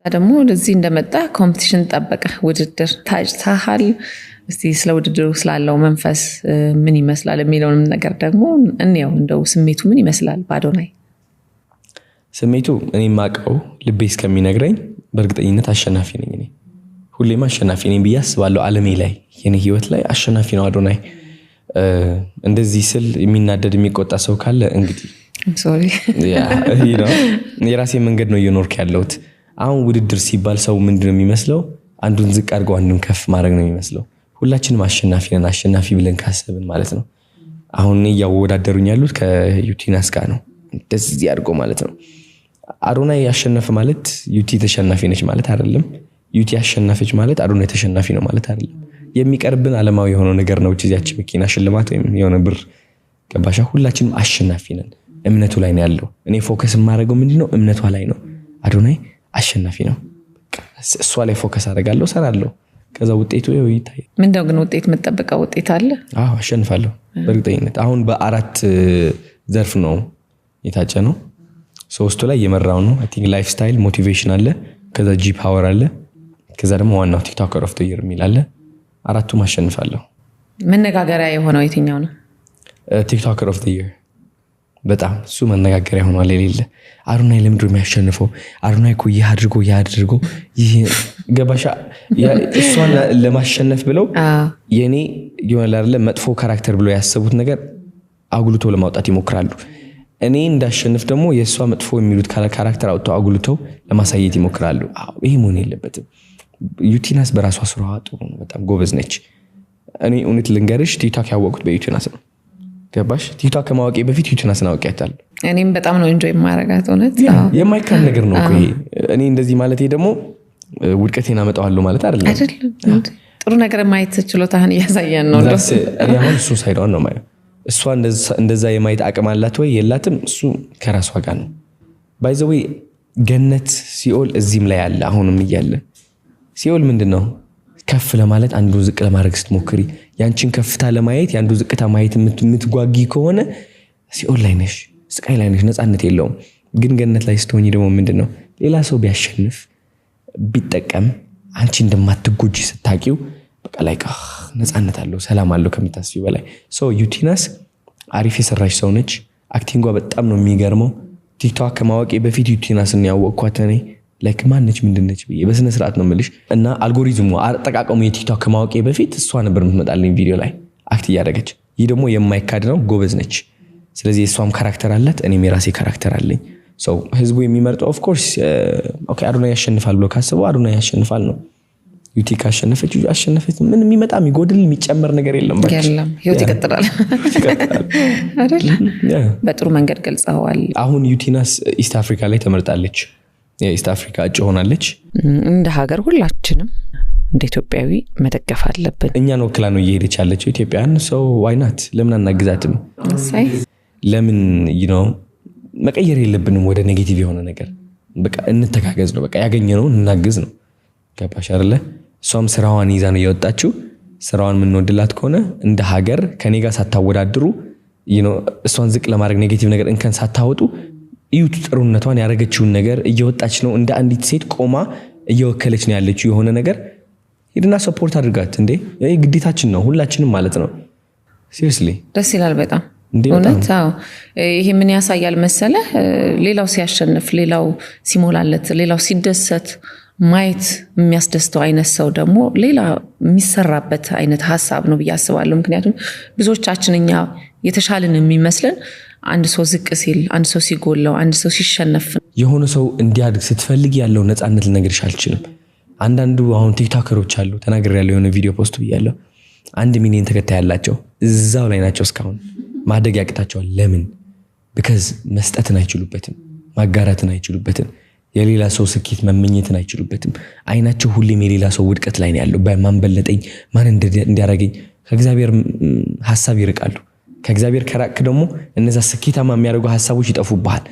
ደግሞ እዚህ እንደመጣ competition ጠበቀ፣ ውድድር ታጭተሃል። እስቲ ስለ ውድድሩ ስላለው መንፈስ ምን ይመስላል የሚለውንም ነገር ደግሞ እንየው። እንደው ስሜቱ ምን ይመስላል በአዶናይ? ስሜቱ እኔ የማውቀው ልቤ እስከሚነግረኝ በእርግጠኝነት አሸናፊ ነኝ። እኔ ሁሌም አሸናፊ ነኝ ብዬ አስባለሁ። ዓለሜ ላይ፣ የኔ ህይወት ላይ አሸናፊ ነው አዶናይ። እንደዚህ ስል የሚናደድ የሚቆጣ ሰው ካለ እንግዲህ Sorry። የራሴ መንገድ ነው እየኖርክ ያለሁት። አሁን ውድድር ሲባል ሰው ምንድን ነው የሚመስለው? አንዱን ዝቅ አድርገው አንዱን ከፍ ማድረግ ነው የሚመስለው። ሁላችንም አሸናፊ ነን፣ አሸናፊ ብለን ካሰብን ማለት ነው። አሁን እኔ እያወዳደሩኝ ያሉት ከዩቲናስ ጋር ነው፣ እንደዚህ አድርገው ማለት ነው። አዶናይ ያሸነፈ ማለት ዩቲ ተሸናፊ ነች ማለት አይደለም። ዩቲ ያሸነፈች ማለት አዶናይ ተሸናፊ ነው ማለት አይደለም። የሚቀርብን ዓለማዊ የሆነው ነገር ነው። እዚያች መኪና ሽልማት ወይም የሆነ ብር፣ ገባሻ? ሁላችንም አሸናፊ ነን። እምነቱ ላይ ነው ያለው። እኔ focus የማደርገው ምንድነው? እምነቷ ላይ ነው። አዶናይ አሸናፊ ነው። እሷ ላይ focus አደርጋለሁ፣ እሰራለሁ። ከዛ ውጤቱ ይኸው ይታያል። ምንድነው ግን ውጤት፣ የምጠብቀው ውጤት አለ? አዎ፣ አሸንፋለሁ በእርግጠኝነት። አሁን በአራት ዘርፍ ነው የታጨ ነው። ሶስቱ ላይ እየመራው ነው። I think lifestyle motivation አለ፣ ከዛ G Power አለ፣ ከዛ ደግሞ ዋናው TikToker of the Year የሚል አለ። አራቱም አሸንፋለሁ። መነጋገሪያ የሆነው የትኛው ነው? TikToker of the Year በጣም እሱ መነጋገሪያ ሆኗል። የሌለ አዶናይ ለምንድን ነው የሚያሸንፈው? አዶናይ እኮ ይህ አድርጎ ይህ አድርጎ ይህ፣ ገባሻ? እሷን ለማሸነፍ ብለው የኔ የሆነ አይደለ መጥፎ character ብሎ ያሰቡት ነገር አጉልቶ ለማውጣት ይሞክራሉ። እኔ እንዳሸንፍ ደግሞ የእሷ መጥፎ የሚሉት character አውጥተው አጉልተው ለማሳየት ይሞክራሉ። አዎ፣ ይሄ መሆን የለበትም። ዩቲናስ በራሷ ስራዋ ጥሩ ነው፣ በጣም ጎበዝ ነች። እኔ እውነት ልንገርሽ፣ ቲክቶክ ያወቅኩት በዩቲናስ ነው። ገባሽ? ቲክቶክ ከማወቄ በፊት ዩቲናስን አውቄያታለሁ። እኔም በጣም ነው enjoy የማረጋት እውነት። የማይካድ ነገር ነው እኮ ይሄ። እኔ እንደዚህ ማለቴ ደግሞ ውድቀቴን አመጣዋለሁ ማለት አይደለም። አይደለም፣ ጥሩ ነገር ማየት ችሎታህን እያሳየን ነው። እንደው እኔ አሁን እሱ side ኧን ነው የማየው። እሷ እንደዛ የማየት አቅም አላት ወይ የላትም? እሱ ከራሷ ጋር ነው። By the way ገነት ሲኦል እዚህም ላይ አለ፣ አሁንም እያለ። ሲኦል ምንድን ነው? ከፍ ለማለት አንዱን ዝቅ ለማድረግ ስትሞክሪ፣ ያንቺን ከፍታ ለማየት የአንዱ ዝቅታ ማየት የምትጓጊ ከሆነ ሲኦል ላይ ነሽ፣ ስቃይ ላይ ነሽ፣ ነፃነት የለውም። ግን ገነት ላይ ስትሆኚ ደግሞ ምንድን ነው? ሌላ ሰው ቢያሸንፍ ቢጠቀም አንቺ እንደማትጎጂ ስታቂው በቃ like ነፃነት አለው፣ ሰላም አለው ከምታስቢው በላይ። So ዩቲናስ አሪፍ የሰራች ሰው ነች። Acting ኧ በጣም ነው የሚገርመው። ቲክቶክ ከማወቄ በፊት ዩቲናስን ያወቅኳት እኔ፣ like ማነች ምንድነች ብዬ በስነ ስርዓት ነው የምልሽ። እና አልጎሪዝሙ አጠቃቀሙ የቲክቶክ ከማወቄ በፊት እሷ ነበር የምትመጣልኝ ቪዲዮ ላይ act እያደረገች። ይህ ደግሞ የማይካድ ነው፣ ጎበዝ ነች። ስለዚህ የእሷም character አላት፣ እኔም የራሴ character አለኝ። So ህዝቡ የሚመርጠው of course okay አዶናይ ያሸንፋል ብሎ ካስበው አዶናይ ያሸንፋል ነው። ዩቲ ካሸነፈች አሸነፈች። ምን የሚመጣ የሚጎድል የሚጨመር ነገር የለም። እባክሽ። የለም፣ ህይወት ይቀጥላል። ይቀጥላል። አይደል? Yeah። በጥሩ መንገድ ገልጸዋል። አሁን ዩቲናስ East Africa ላይ ተመርጣለች። የ East Africa እጩ ሆናለች። እንደ ሀገር ሁላችንም እንደ ኢትዮጵያዊ መደገፍ አለብን። እኛን ወክላ ነው እየሄደች ያለችው ኢትዮጵያን። So why not? ለምን አናግዛትም? እሰይ። ለምን መቀየር የለብንም ወደ negative የሆነ ነገር። በቃ እንተጋገዝ ነው። በቃ ያገኘነውን እናግዝ ነው። ገባሽ አይደለ? እሷም ስራዋን ይዛ ነው የወጣችው። ስራዋን የምንወድላት ከሆነ እንደ ሀገር ከኔ ጋር ሳታወዳድሩ፣ እሷን ዝቅ ለማድረግ negative ነገር እንከን ሳታወጡ እዩት ጥሩነቷን፣ ያደረገችውን ነገር፣ እየወጣች ነው፣ እንደ አንዲት ሴት ቆማ እየወከለች ነው ያለችው የሆነ ነገር። ሂድና support አድርጋት እንዴ! ይህ ግዴታችን ነው ሁላችንም ማለት ነው። Seriously። ደስ ይላል በጣም። እንዴ በጣም። እውነት አዎ። ይሄ ምን ያሳያል መሰለህ? ሌላው ሲያሸንፍ፣ ሌላው ሲሞላለት፣ ሌላው ሲደሰት ማየት የሚያስደስተው አይነት ሰው ደግሞ ሌላ የሚሰራበት አይነት ሀሳብ ነው ብዬ አስባለሁ። ምክንያቱም ብዙዎቻችን እኛ የተሻልን የሚመስለን አንድ ሰው ዝቅ ሲል፣ አንድ ሰው ሲጎለው፣ አንድ ሰው ሲሸነፍ የሆነ ሰው እንዲያድግ ስትፈልግ ያለው ነፃነት ልነግርሽ አልችልም። አንዳንዱ አሁን ቲክቶከሮች አሉ፣ ተናግሬያለሁ፣ የሆነ ቪዲዮ post ብያለሁ። 1 ሚሊዮን ተከታይ ያላቸው እዛው ላይ ናቸው። እስካሁን ማደግ ያቅታቸዋል። ለምን? Because መስጠትን አይችሉበትም፣ ማጋራትን አይችሉበትም፣ የሌላ ሰው ስኬት መመኘትን አይችሉበትም። አይናቸው ሁሌም የሌላ ሰው ውድቀት ላይ ነው ያለው። በማን በለጠኝ፣ ማን እንዲያደርገኝ፣ ከእግዚአብሔር ሀሳብ ይርቃሉ። ከእግዚአብሔር ከራቅክ ደግሞ እነዛ ስኬታማ የሚያደርጉ ሀሳቦች ይጠፉብሃል።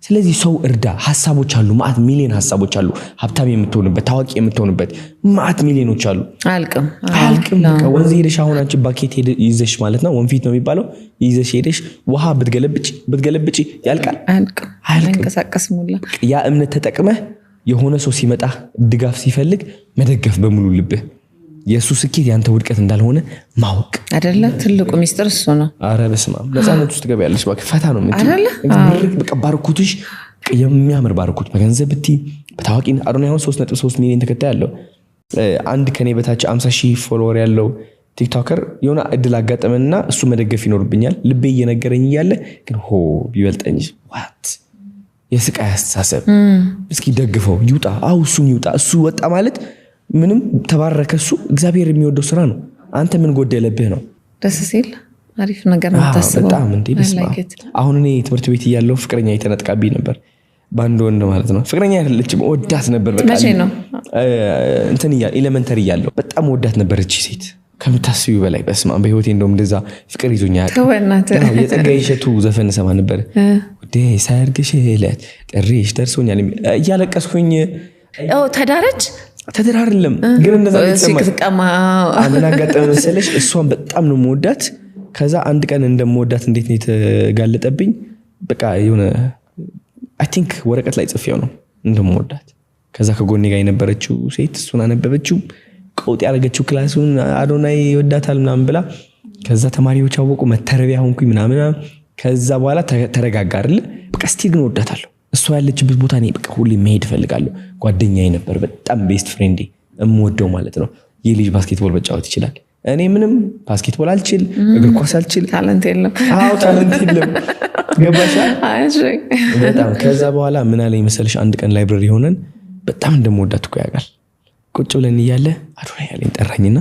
ስለዚህ ሰው እርዳ። ሀሳቦች አሉ፣ ማአት ሚሊዮን ሀሳቦች አሉ። ሀብታም የምትሆንበት፣ ታዋቂ የምትሆንበት ማአት ሚሊዮኖች አሉ። አያልቅም። አያልቅም። በቃ ወንዝ ሄደሽ አሁን አንቺ bucket ይዘሽ ማለት ነው፣ ወንፊት ነው የሚባለው፣ ይዘሽ ሄደሽ ውሃ ብትገለብጪ ብትገለብጪ ያልቃል? አያልቅም። አያልቅም። አይንቀሳቀስም ሁላ። ያ እምነት ተጠቅመህ የሆነ ሰው ሲመጣ ድጋፍ ሲፈልግ መደገፍ በሙሉ ልብህ፣ የእሱ ስኬት ያንተ ውድቀት እንዳልሆነ ማወቅ። አደለ? ትልቁ ሚስጥር እሱ ነው። አረ በስመ አብ፣ ነፃነት ውስጥ ትገቢያለሽ። እባክህ ፈታ ነው የምትይው። አይደለ? በቃ ባርኮትሽ የሚያምር ባርኮት በገንዘብ ብትይ በታዋቂ አዶናይ አሁን 3.3 ሚሊዮን ተከታይ አለው። አንድ ከኔ በታች 50 ሺህ follower ያለው TikToker የሆነ እድል አጋጠመንና እሱ መደገፍ ይኖርብኛል። ልቤ እየነገረኝ እያለ ግን ሆ ቢበልጠኝ what የስቃይ አስተሳሰብ። እስኪ ደግፈው ይውጣ። አው እሱም ይውጣ። እሱ ወጣ ማለት ምንም ተባረከ። እሱ እግዚአብሔር የሚወደው ስራ ነው። አንተ ምን ጎደለብህ ነው። ደስ ሲል አሪፍ ነገር ነው የምታስበው። በጣም እንዴ በስመ አብ። I like it. አሁን እኔ ትምህርት ቤት እያለሁ ፍቅረኛ የተነጥቃብኝ ነበር በአንድ ወንድ ማለት ነው። ፍቅረኛ አይደለችም፣ ወዳት ነበር። በቃ መቼ ነው? እንትን እያለ elementary እያለሁ በጣም ወዳት ነበር እቺ ሴት ከምታስቢው በላይ። በስመ አብ፣ በህይወቴ እንደውም እንደዛ ፍቅር ይዞኛ አያውቅም። ተው በእናትህ። አዎ፣ የጸጋዬ እሸቱ ዘፈን እሰማ ነበር። ውዴ ሰርግሽ ዕለት ጥሪሽ ደርሶኛል እያለቀስኩኝ። ኦ ተዳረች? ተድር አይደለም ግን እንደዛ ነው የተሰማኝ። ስትቀማ። ምን አጋጠመ መሰለሽ? እሷን በጣም ነው የምወዳት። ከዛ አንድ ቀን እንደምወዳት እንዴት ነው የተጋለጠብኝ? በቃ የሆነ I think ወረቀት ላይ ጽፌው ነው እንደምወዳት። ከዛ ከጎኔ ጋር የነበረችው ሴት እሱን አነበበችው፣ ቀውጥ ያደረገችው class ኡን፣ አዶናይ ይወዳታል ምናምን ብላ። ከዛ ተማሪዎች አወቁ፣ መተረቢያ ሆንኩኝ ምናምን። ከዛ በኋላ ተረጋጋ አይደለ? በቃ still ግን እወዳታለሁ። እሷ ያለችበት ቦታ እኔ በቃ ሁሌ መሄድ እፈልጋለሁ። ጓደኛዬ ነበር፣ በጣም best friend ኤ የምወደው ማለት ነው። ይህ ልጅ basketball መጫወት ይችላል። እኔ ምንም basketball አልችል፣ እግር ኳስ አልችል። Talent የለም። አዎ talent የለም። ገባሻ? እሺ። በጣም። ከዛ በኋላ ምን አለኝ መሰለሽ? አንድ ቀን library ሆነን በጣም እንደምወዳት እኮ ያውቃል። ቁጭ ብለን እያለ አዶናይ አለኝ፣ ጠራኝና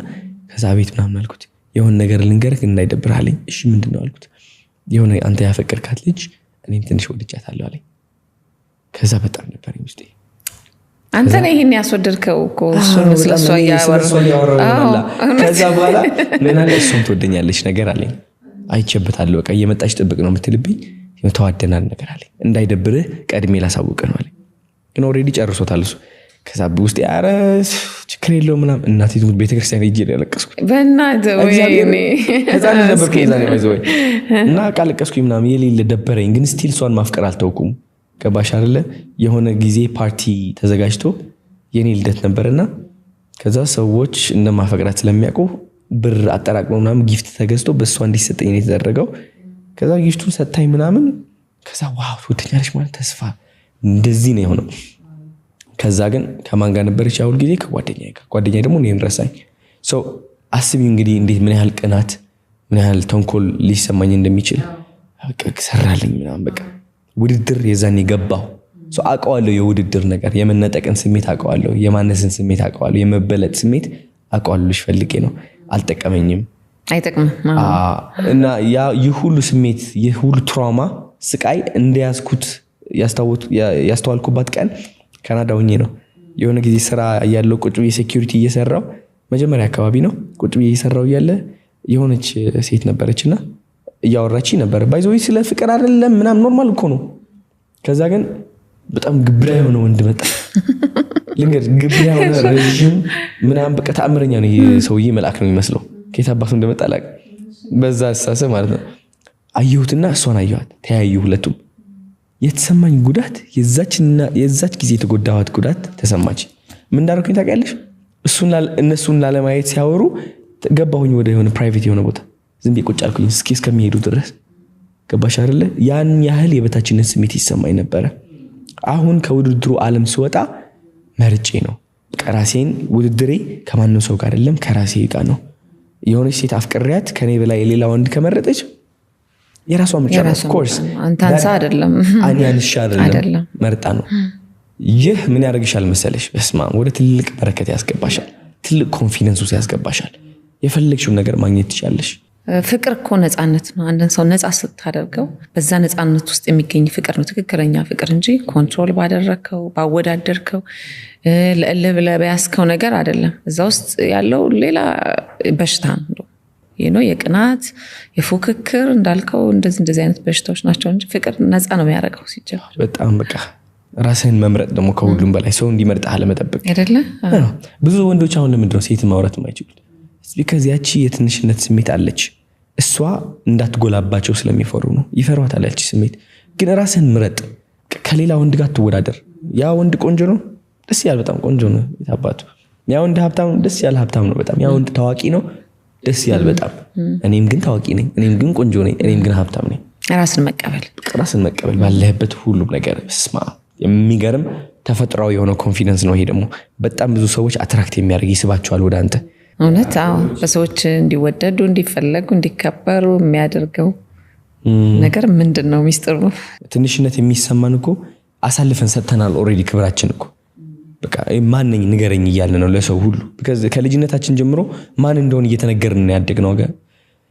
ከዛ ቤት ምናምን አልኩት። የሆነ ነገር ልንገርህ እንዳይደብርህ አለኝ። እሺ ምንድን ነው አልኩት። የሆነ አንተ ያፈቀርካት ልጅ እኔም ትንሽ ወድጃታለሁ አለኝ። ከዛ በጣም ነበር ውስጤ። አንተ ነህ ይሄን ያስወደድከው እኮ እሱን ስለሷ እያወራሁ። ከዛ በኋላ ምን አለ፣ እሷም ትወደኛለች ነገር አለኝ። አይቼበታለሁ። በቃ እየመጣች ጥብቅ ነው የምትልብኝ፣ ተዋደናል ነገር አለኝ። እንዳይደብርህ ቀድሜ ላሳውቅህ ነው አለኝ። ግን already ጨርሶታል እሱ። ከዛ ውስጤ ኧረ ችግር የለውም ምናምን። እናቴ ትሙት ቤተክርስቲያን ሄጄ ነው ያለቀስኩት። በእናትህ ወይኔ። ህፃን ልጅ ነበርኩ የዛኔ by the way። እና በቃ አለቀስኩኝ ምናምን፣ የሌለ ደበረኝ። ግን still እሷን ማፍቀር አልተውኩም። ገባሽ አይደለ? የሆነ ጊዜ ፓርቲ ተዘጋጅቶ የኔ ልደት ነበርና ከዛ ሰዎች እንደማፈቅራት ስለሚያውቁ ብር አጠራቅመው ምናምን gift ተገዝቶ በእሷ እንዲሰጠኝ ነው የተደረገው። ከዛ gift ኡን ሰታኝ ምናምን፣ ከዛ wow ትወደኛለች ማለት ተስፋ እንደዚህ ነው የሆነው። ከዛ ግን ከማን ጋር ነበረች? ያሁል ጊዜ ከጓደኛዬ ጋር። ጓደኛዬ ደግሞ እኔን ረሳኝ። So አስቢ እንግዲህ እንዴት ምን ያህል ቅናት ምን ያህል ተንኮል ሊሰማኝ እንደሚችል። በቃ ሰራልኝ ምናምን፣ በቃ ውድድር የዛኔ ገባሁ። So አውቀዋለሁ፣ የውድድር ነገር የመነጠቅን ስሜት አውቀዋለሁ፣ የማነስን ስሜት አውቀዋለሁ፣ የመበለጥ ስሜት አውቀዋለሁ። ልሽ ፈልጌ ነው አልጠቀመኝም። አይጠቅምም። እና ያ ይህ ሁሉ ስሜት ይህ ሁሉ trauma ስቃይ እንደያዝኩት ያስተዋልኩባት ቀን ካናዳ ሆኜ ነው። የሆነ ጊዜ ስራ እያለው ቁጭ ብዬ security እየሰራው መጀመሪያ አካባቢ ነው። ቁጭ ብዬ እየሰራው እያለ የሆነች ሴት ነበረች እና እያወራች ነበር። By the way ስለ ፍቅር አይደለም ምናምን normal እኮ ነው። ከዛ ግን በጣም ግብዳ የሆነ ወንድ መጣ። ልንገርሽ፣ ግብዳ የሆነ ረዥም ምናምን በቃ ተአምረኛ ነው። ይሄ ሰውዬ መልአክ ነው የሚመስለው። ከየት አባቱ እንደመጣ አላውቅም። በዛ አስተሳሰብ ማለት ነው። አየሁትና እሷን አየኋት። ተያዩ ሁለቱም። የተሰማኝ ጉዳት የዛች ጊዜ የተጎዳኋት ጉዳት ተሰማች። ምን እንዳደረኩኝ ታውቂያለሽ? እነሱን ላለማየት ሲያወሩ ገባሁኝ ወደ የሆነ private የሆነ ቦታ፣ ዝም ብዬ ቁጭ አልኩኝ እስኪ እስከሚሄዱ ድረስ። ገባሽ አይደለ? ያን ያህል የበታችነት ስሜት ይሰማኝ ነበረ። አሁን ከውድድሩ ዓለም ስወጣ መርጬ ነው። በቃ ራሴን ውድድሬ ከማንም ሰው ጋር አይደለም፣ ከራሴ ጋር ነው። የሆነች ሴት አፍቅሪያት ከኔ በላይ የሌላ ወንድ ከመረጠች የራሷ ምርጫ ነው። የራሷ Of course ምርጫ ነው። አንተ አንሳ አይደለም። እኔ አንሻ አይደለም። አይደለም። መርጣ ነው። ይህ ምን ያደርግሻል መሰለሽ? በስመ አብ ወደ ትልቅ በረከት ያስገባሻል። ትልቅ confidence ውስጥ ያስገባሻል። የፈለግሽውን ነገር ማግኘት ትችያለሽ። ፍቅር እኮ ነፃነት ነው። አንድን ሰው ነፃ ስታደርገው በዛ ነፃነት ውስጥ የሚገኝ ፍቅር ነው ትክክለኛ ፍቅር እንጂ control ባደረግከው፣ ባወዳደርከው፣ ለእልህ ብለህ በያዝከው ነገር አይደለም። እዛ ውስጥ ያለው ሌላ በሽታ ነው። ይህ ነው የቅናት፣ የፉክክር እንዳልከው እንደዚህ እንደዚህ አይነት በሽታዎች ናቸው እንጂ ፍቅር ነፃ ነው የሚያደርገው ሲጀመር። በጣም በቃ ራስህን መምረጥ ደግሞ ከሁሉም በላይ ሰው እንዲመርጥህ አለመጠበቅ። አይደለ? አዎ። ብዙ ወንዶች አሁን ለምንድን ነው ሴት ማውራት የማይችሉት? Because ያቺ የትንሽነት ስሜት አለች። እሷ እንዳትጎላባቸው ስለሚፈሩ ነው። ይፈሯታል ያቺ ስሜት። ግን ራስህን ምረጥ። ከሌላ ወንድ ጋር ትወዳደር። ያ ወንድ ቆንጆ ነው፣ ደስ ያለ በጣም ቆንጆ ነው። አባቱ ያ ወንድ ሀብታም ነው፣ ደስ ያለ ሀብታም ነው በጣም። ያ ወንድ ታዋቂ ነው፣ ደስ ያለ በጣም። እኔም ግን ታዋቂ ነኝ፣ እኔም ግን ቆንጆ ነኝ፣ እኔም ግን ሀብታም ነኝ። ራስን መቀበል። ራስን መቀበል ባለህበት ሁሉም ነገር። ስማ፣ የሚገርም ተፈጥሯዊ የሆነ confidence ነው። ይሄ ደግሞ በጣም ብዙ ሰዎች attract የሚያደርግ፣ ይስባቸዋል ወደ አንተ። እውነት፣ አዎ። በሰዎች እንዲወደዱ፣ እንዲፈለጉ፣ እንዲከበሩ የሚያደርገው ነገር ምንድን ነው ሚስጥሩ? ትንሽነት የሚሰማን እኮ አሳልፈን ሰጥተናል already። ክብራችን እኮ በቃ ማን ነኝ ንገረኝ እያልን ነው ለሰው ሁሉ። Because ከልጅነታችን ጀምሮ ማን እንደሆን እየተነገርን ነው ያደግነው።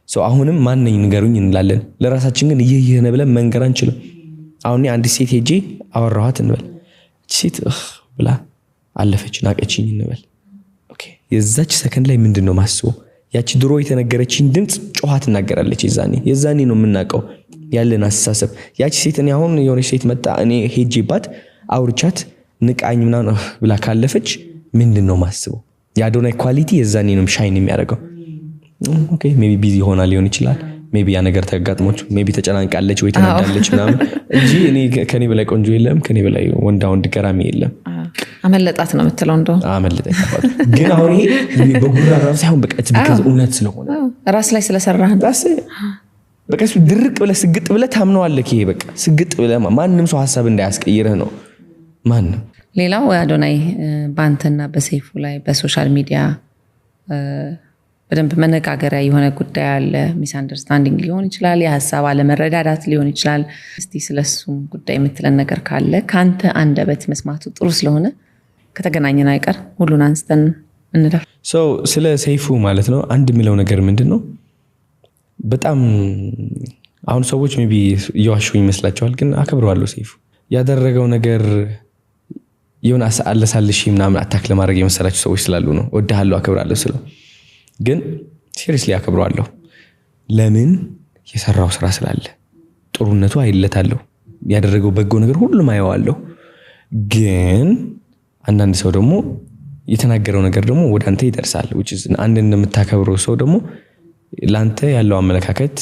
So አሁንም ማን ነኝ ንገሩኝ እንላለን። ለራሳችን ግን ይህ ይህ ነህ ብለን መንገር አንችልም። አሁን እኔ አንዲት ሴት ሄጄ አወራኋት እንበል። እቺ ሴት እህ ብላ አለፈች፣ ናቀችኝ እንበል። Okay፣ የዛች ሰከንድ ላይ ምንድን ነው ማስበው? ያቺ ድሮ የተነገረችኝ ድምፅ ጮኻ ትናገራለች። የዛኔ ነው የምናውቀው ያለን አስተሳሰብ። ያቺ ሴት፣ እኔ አሁን የሆነች ሴት መጣ፣ እኔ ሄጄባት አውርቻት ንቃኝ ምናምን እህ ብላ ካለፈች ምንድን ነው ማስበው? የአዶናይ quality የዛኔ ነው shine የሚያደርገው። Okay፣ maybe busy ሆና ሊሆን ይችላል። Maybe ያ ነገር ተጋጥሞች፣ maybe ተጨናንቃለች ወይ ተናዳለች ምናምን እንጂ እኔ ከኔ በላይ ቆንጆ የለም፣ ከኔ በላይ ወንዳ ወንድ ገራሚ የለም። አመለጣት ነው የምትለው እንደው። አመለጠኝ። አባቱ ግን አሁን ይሄ በጉራ ራሱ ሳይሆን በቃ it's because እውነት ስለሆነ። ራስ ላይ ስለሰራህ ነው። ራስ በቃ እሱ ድርቅ ብለህ ስግጥ ብለህ ታምነዋለህ። ይሄ በቃ ስግጥ ብለህ ማንም ሰው ሀሳብ እንዳያስቀይርህ ነው። ማንም። ሌላው አዶናይ፣ በአንተና በሰይፉ ላይ በ social media በደንብ መነጋገሪያ የሆነ ጉዳይ አለ። Misunderstanding ሊሆን ይችላል፣ የሀሳብ አለመረዳዳት ሊሆን ይችላል። እስቲ ስለሱም ጉዳይ የምትለን ነገር ካለ ከአንተ አንደበት መስማቱ ጥሩ ስለሆነ ከተገናኘን አይቀር ሁሉን አንስተን እንለፍ። So ስለ ሰይፉ ማለት ነው አንድ የሚለው ነገር ምንድን ነው? በጣም አሁን ሰዎች maybe እየዋሹ ይመስላቸዋል፣ ግን አከብረዋለሁ። ሰይፉ ያደረገው ነገር የሆነ አለሳልሽ ምናምን attack ለማድረግ የመሰላቸው ሰዎች ስላሉ ነው። እወድሃለሁ፣ አከብራለሁ ስለው ግን seriously አከብረዋለሁ። ለምን? የሰራው ስራ ስላለ፣ ጥሩነቱ አይለታለሁ፣ ያደረገው በጎ ነገር ሁሉም አየዋለሁ። ግን አንዳንድ ሰው ደግሞ የተናገረው ነገር ደግሞ ወደ አንተ ይደርሳል። Which is አንድ እንደምታከብረው ሰው ደግሞ ለአንተ ያለው አመለካከት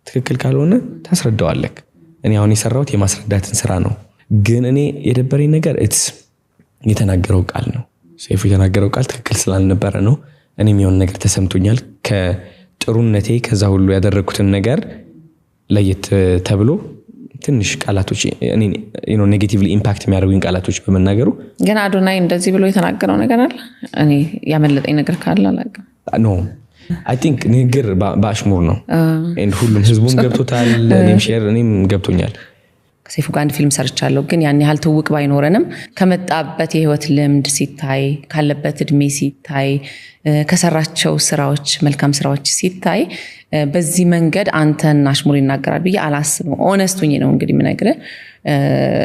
ትክክል ካልሆነ ታስረዳዋለህ። እኔ አሁን የሰራሁት የማስረዳትን ስራ ነው። ግን እኔ የደበረኝ ነገር it's የተናገረው ቃል ነው። ሰይፉ የተናገረው ቃል ትክክል ስላልነበረ ነው። እኔም የሆነ ነገር ተሰምቶኛል። ከጥሩነቴ ከዛ ሁሉ ያደረግኩትን ነገር ለየት ተብሎ ትንሽ ቃላቶች negatively impact የሚያደርጉኝ ቃላቶች በመናገሩ። ግን አዶናይ እንደዚህ ብሎ የተናገረው ነገር አለ? እኔ ያመለጠኝ ነገር ካለ አላውቅም። No፣ I think ንግግር በአሽሙር ነው and ሁሉም ህዝቡም ገብቶታል። እኔም share እኔም ገብቶኛል። ከሰይፉ ጋር አንድ ፊልም ሰርቻለሁ። ግን ያን ያህል ትውቅ ባይኖረንም ከመጣበት የህይወት ልምድ ሲታይ፣ ካለበት እድሜ ሲታይ፣ ከሰራቸው ስራዎች፣ መልካም ስራዎች ሲታይ በዚህ መንገድ አንተን አሽሙር ይናገራል ብዬ አላስብም። Honest ሆኜ ነው እንግዲህ የምነግርህ።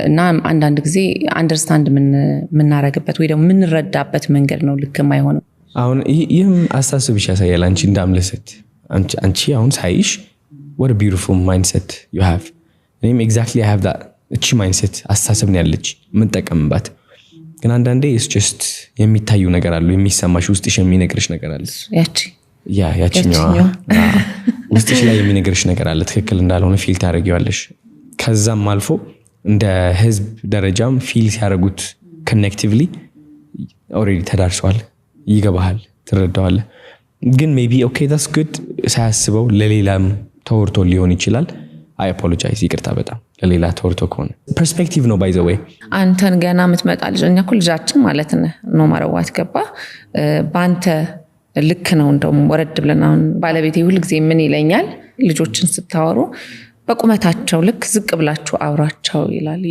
እና አንዳንድ ጊዜ understand የምናረግበት ወይ ደግሞ የምንረዳበት መንገድ ነው ልክ የማይሆነው። አሁን ይህም አስተሳሰብሽ ያሳያል። አንቺ እንዳምለሰት፣ አንቺ አሁን ሳይሽ what a beautiful mindset you have። እኔም exactly I have that። እቺ mindset አስተሳሰብ ነው ያለች የምንጠቀምባት። ግን አንዳንዴ it's just የሚታዩ ነገር አሉ፣ የሚሰማሽ ውስጥሽ የሚነግርሽ ነገር አለ። ያቺ ያ ያችኛዋ። ያችኛዋ። አዎ፣ ውስጥሽ ላይ የሚነግርሽ ነገር አለ፣ ትክክል እንዳልሆነ feel ታደርጊዋለሽ። ከዛም አልፎ እንደ ህዝብ ደረጃም feel ሲያደርጉት collectively already ተዳርሰዋል፣ ይገባሃል፣ ትረዳዋለህ። ግን maybe okay, that's good፣ ሳያስበው ለሌላም ተወርቶ ሊሆን ይችላል። I apologize፣ ይቅርታ በጣም ለሌላ ተወርቶ ከሆነ። Perspective ነው by the way። አንተን ገና የምትመጣ ልጅ፣ እኛ እኮ ልጃችን ማለት ነህ፣ no matter what፣ ገባ? በአንተ ልክ ነው። እንደውም ወረድ ብለን አሁን ባለቤቴ ሁልጊዜ ምን ይለኛል፣ ልጆችን ስታወሩ በቁመታቸው ልክ ዝቅ ብላችሁ አውራቸው ይላል።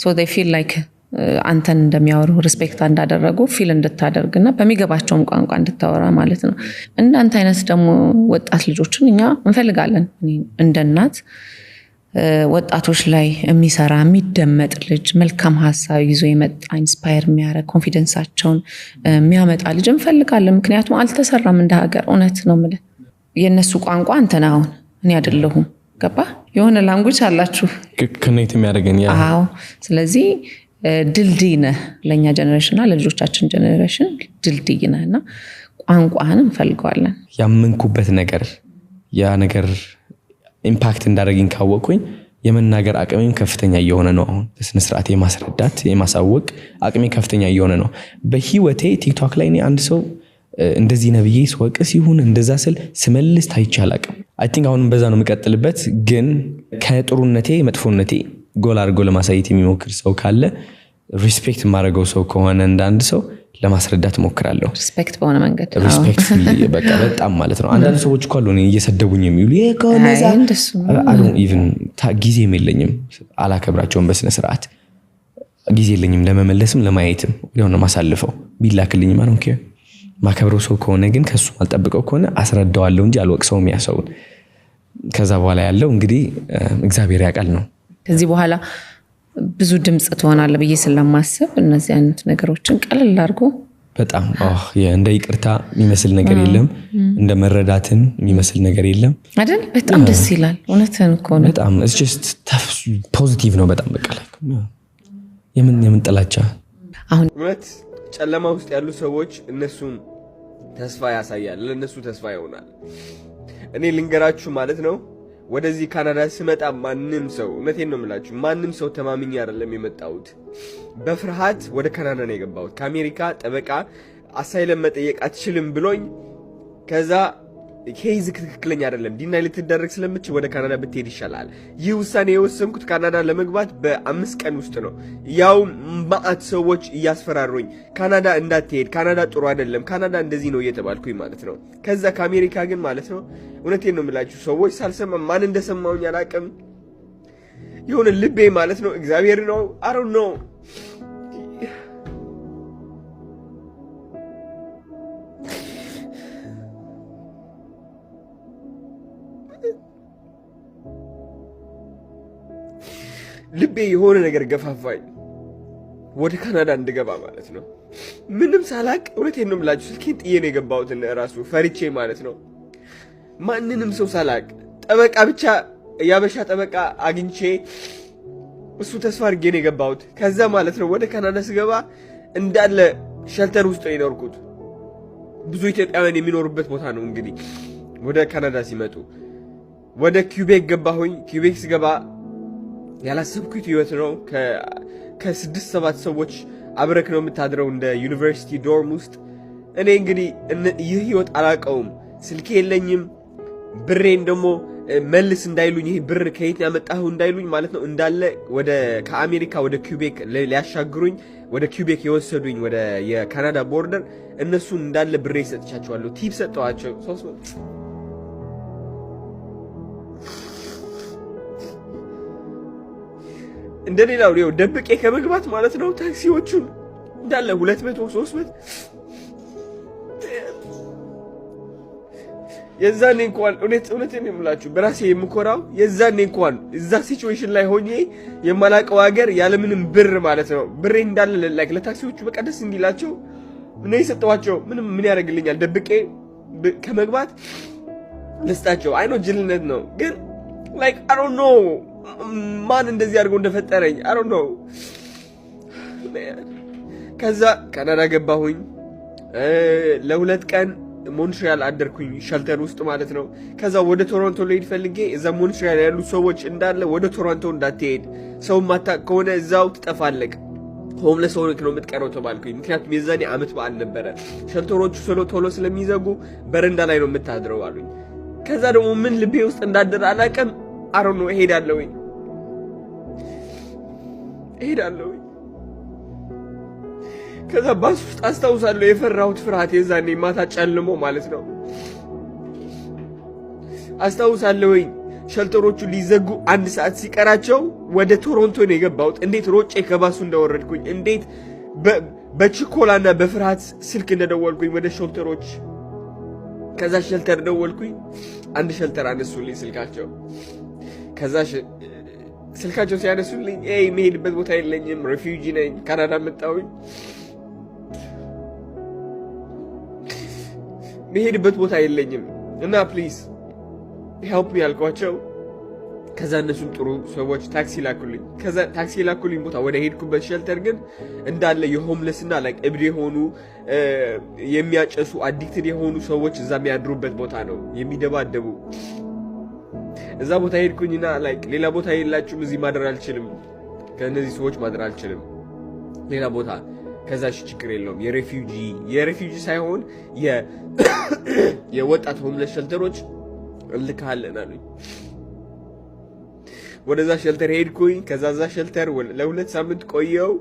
So they feel like አንተን እንደሚያወሩ፣ respect እንዳደረጉ feel እንድታደርግ እና በሚገባቸውም ቋንቋ እንድታወራ ማለት ነው። እንዳንተ አይነት ደግሞ ወጣት ልጆችን እኛ እንፈልጋለን። እኔ እንደ እናት ወጣቶች ላይ የሚሰራ፣ የሚደመጥ ልጅ፣ መልካም ሀሳብ ይዞ የመጣ፣ inspire የሚያደርግ፣ confidence ኣቸውን የሚያመጣ ልጅ እንፈልጋለን። ምክንያቱም አልተሰራም እንደ ሀገር። እውነት ነው የምልህ። የእነሱ ቋንቋ አንተ ነህ አሁን፣ እኔ አይደለሁም። ገባ? የሆነ language አላችሁ። Connect የሚያደርገን yeah። አዎ። ስለዚህ ድልድይ ነህ ለእኛ generation እና ለልጆቻችን generation ድልድይ ነህ እና ቋንቋህን እንፈልገዋለን። ያመንኩበት ነገር ያ ነገር impact እንዳደረገኝ ካወቅኩኝ የመናገር አቅሜም ከፍተኛ እየሆነ ነው። አሁን በስነ ስርዓት የማስረዳት የማሳወቅ አቅሜ ከፍተኛ እየሆነ ነው። በህይወቴ ቲክቶክ ላይ እኔ አንድ ሰው እንደዚህ ነብዬ ስወቅስ ይሁን እንደዛ ስል ስመልስ ታይቼ አላቅም። I think አሁንም በዛ ነው የምቀጥልበት። ግን ከጥሩነቴ መጥፎነቴ ጎል አድርጎ ለማሳየት የሚሞክር ሰው ካለ፣ respect የማደርገው ሰው ከሆነ፣ እንደ አንድ ሰው ለማስረዳት እሞክራለሁ። Respect በሆነ መንገድ። Respectfully በቃ በጣም ማለት ነው። አንዳንድ ሰዎች እኮ አሉ እኔን እየሰደቡኝ የሚውሉ። ይሄ ከሆነ እዛ አይ፣ እንደሱ I don't even ጊዜም የለኝም፣ አላከብራቸውም በስነ ስርዓት። ጊዜ የለኝም ለመመለስም ለማየትም፣ ወዲያው ነው ማሳልፈው። ቢላክልኝም I don't care። ማከብረው ሰው ከሆነ ግን፣ ከሱ ማልጠብቀው ከሆነ አስረዳዋለሁ እንጂ አልወቅሰውም ያ ሰውን። ከዛ በኋላ ያለው እንግዲህ እግዚአብሔር ያውቃል ነው። ከዚህ በኋላ ብዙ ድምፅ ትሆናለህ ብዬ ስለማስብ እነዚህ አይነት ነገሮችን ቀለል አድርጎ በጣም እንደ ይቅርታ የሚመስል ነገር የለም። እንደ መረዳትን የሚመስል ነገር የለም። አይደል? በጣም ደስ ይላል። እውነትህን እኮ ነው። በጣም just positive ነው። በጣም በቃ like የምን ጥላቻ። አሁን እውነት ጨለማ ውስጥ ያሉ ሰዎች እነሱን ተስፋ ያሳያል፣ ለእነሱ ተስፋ ይሆናል። እኔ ልንገራችሁ ማለት ነው፣ ወደዚህ ካናዳ ስመጣ ማንም ሰው፣ እውነቴን ነው የምላችሁ፣ ማንም ሰው ተማምኜ አይደለም የመጣሁት። በፍርሃት ወደ ካናዳ ነው የገባሁት። ከአሜሪካ ጠበቃ asylum መጠየቅ አትችልም ብሎኝ፣ ከዛ case ትክክለኛ አይደለም፣ deny ልትደረግ ስለምችል ወደ ካናዳ ብትሄድ ይሻላል። ይህ ውሳኔ የወሰንኩት ካናዳ ለመግባት በ5 ቀን ውስጥ ነው። ያው ማአት ሰዎች እያስፈራሩኝ ካናዳ እንዳትሄድ፣ ካናዳ ጥሩ አይደለም፣ ካናዳ እንደዚህ ነው እየተባልኩኝ ማለት ነው። ከዛ ከአሜሪካ ግን ማለት ነው፣ እውነቴን ነው የምላችሁ፣ ሰዎች ሳልሰማ፣ ማን እንደሰማውኝ አላቅም። የሆነ ልቤ ማለት ነው፣ እግዚአብሔር ነው፣ I don't know፣ ልቤ የሆነ ነገር ገፋፋኝ ወደ ካናዳ እንድገባ ማለት ነው። ምንም ሳላቅ፣ እውነቴን ነው የምላችሁ፣ ስልኬን ጥዬ ነው የገባሁት እራሱ ፈርቼ ማለት ነው። ማንንም ሰው ሳላቅ ጠበቃ ብቻ፣ የአበሻ ጠበቃ አግኝቼ እሱ ተስፋ አድርጌ ነው የገባሁት። ከዛ ማለት ነው ወደ ካናዳ ስገባ እንዳለ shelter ውስጥ ነው የኖርኩት። ብዙ ኢትዮጵያውያን የሚኖሩበት ቦታ ነው። እንግዲህ ወደ ካናዳ ሲመጡ ወደ ኪውቤክ ገባሁኝ። ኪውቤክ ስገባ ያላሰብኩት ህይወት ነው። ከስድስት ሰባት ሰዎች አብረክ ነው የምታድረው እንደ ዩኒቨርሲቲ dorm ውስጥ። እኔ እንግዲህ ይህ ህይወት አላውቀውም። ስልኬ የለኝም። ብሬን ደግሞ መልስ እንዳይሉኝ፣ ይሄ ብር ከየት ያመጣኸው እንዳይሉኝ ማለት ነው፣ እንዳለ ወደ ከአሜሪካ ወደ ኪውቤክ ሊያሻግሩኝ ወደ ኪውቤክ የወሰዱኝ፣ ወደ የካናዳ border፣ እነሱን እንዳለ ብሬ ሰጥቻቸዋለሁ። Tip ሰጠዋቸው። እንደ ሌላው ይኸው ደብቄ ከመግባት ማለት ነው ታክሲዎቹን እንዳለ 200 300። የዛኔ እንኳን እውነት እውነቴን ነው የምላችሁ፣ በራሴ የምኮራው የዛኔ እንኳን እዛ situation ላይ ሆኜ የማላውቀው ሀገር ያለምንም ብር ማለት ነው፣ ብሬ እንዳለ like ለታክሲዎቹ በቃ ደስ እንዲላቸው ነው የሰጠኋቸው። ምንም ምን ያደርግልኛል ደብቄ ከመግባት ልስጣቸው። I know ጅልነት ነው፣ ግን like I don't know ማን እንደዚህ አድርጎ እንደፈጠረኝ፣ I don't know። ከዛ ካናዳ ገባሁኝ። ለ2 ቀን ሞንትሪያል አደርኩኝ shelter ውስጥ ማለት ነው። ከዛ ወደ ቶሮንቶ ልሄድ ፈልጌ እዛ ሞንትሪያል ያሉ ሰዎች እንዳለ ወደ ቶሮንቶ እንዳትሄድ፣ ሰው ማታውቅ ከሆነ እዛው ትጠፋለህ፣ homeless ሆነህ ነው የምትቀረው ተባልኩኝ። ምክንያቱም የዛኔ ዓመት በዓል ነበረ። Shelter ኦቹ ቶሎ ቶሎ ስለሚዘጉ በረንዳ ላይ ነው የምታድረው አሉኝ። ከዛ ደግሞ ምን ልቤ ውስጥ እንዳደረ አላውቅም። I don't know፣ እሄዳለሁኝ እሄዳለሁኝ። ከዛ ባስ ውስጥ አስታውሳለሁ የፈራሁት ፍርሃት፣ የዛኔ ማታ ጨልሞ ማለት ነው። አስታውሳለሁኝ shelter ኦቹ ሊዘጉ አንድ ሰዓት ሲቀራቸው ወደ ቶሮንቶ ነው የገባሁት። እንዴት ሮጬ ከባሱ እንደወረድኩኝ፣ እንዴት በችኮላና በፍርሃት ስልክ እንደደወልኩኝ ወደ shelter ኦች። ከዛ shelter ደወልኩኝ። አንድ shelter አነሱልኝ ስልካቸው። ከዛ ስልካቸው ሲያነሱልኝ የምሄድበት ቦታ የለኝም፣ refugee ነኝ፣ ካናዳ መጣሁኝ፣ መሄድበት ቦታ የለኝም እና please help me ያልኳቸው። ከዛ እነሱም ጥሩ ሰዎች ታክሲ ላኩልኝ። ከዛ ታክሲ ላኩልኝ ቦታ ወደ ሄድኩበት shelter ግን እንዳለ የ homeless እና like እብድ የሆኑ፣ የሚያጨሱ፣ addicted የሆኑ ሰዎች እዛ የሚያድሩበት ቦታ ነው፣ የሚደባደቡ። እዛ ቦታ ሄድኩኝና like ሌላ ቦታ የላችሁም፣ እዚህ ማደር አልችልም፣ ከእነዚህ ሰዎች ማደር አልችልም፣ ሌላ ቦታ። ከዛ እሺ ችግር የለውም፣ የ refugee ሳይሆን የወጣት homeless shelter ኦች እንልካለን አሉኝ። ወደዛ shelter ሄድኩኝ። ከዛ እዛ shelter ለ2 ሳምንት ቆየው።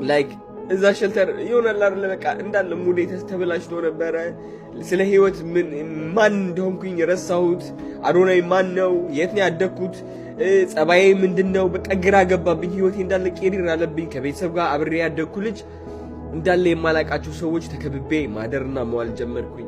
Like እዛ shelter ይሆናል አይደለ? በቃ እንዳለ mood ኤ ተበላሽቶ ነበረ። ስለ ህይወት ምን ማን እንደሆንኩኝ ረሳሁት። አዶናይ ማን ነው? የት ነው ያደግኩት? ጸባዬ ምንድን ነው? በቃ ግራ ገባብኝ። ህይወቴ እንዳለ ቄሪር አለብኝ። ከቤተሰብ ጋር አብሬ ያደግኩ ልጅ እንዳለ የማላቃቸው ሰዎች ተከብቤ ማደርና መዋል ጀመርኩኝ።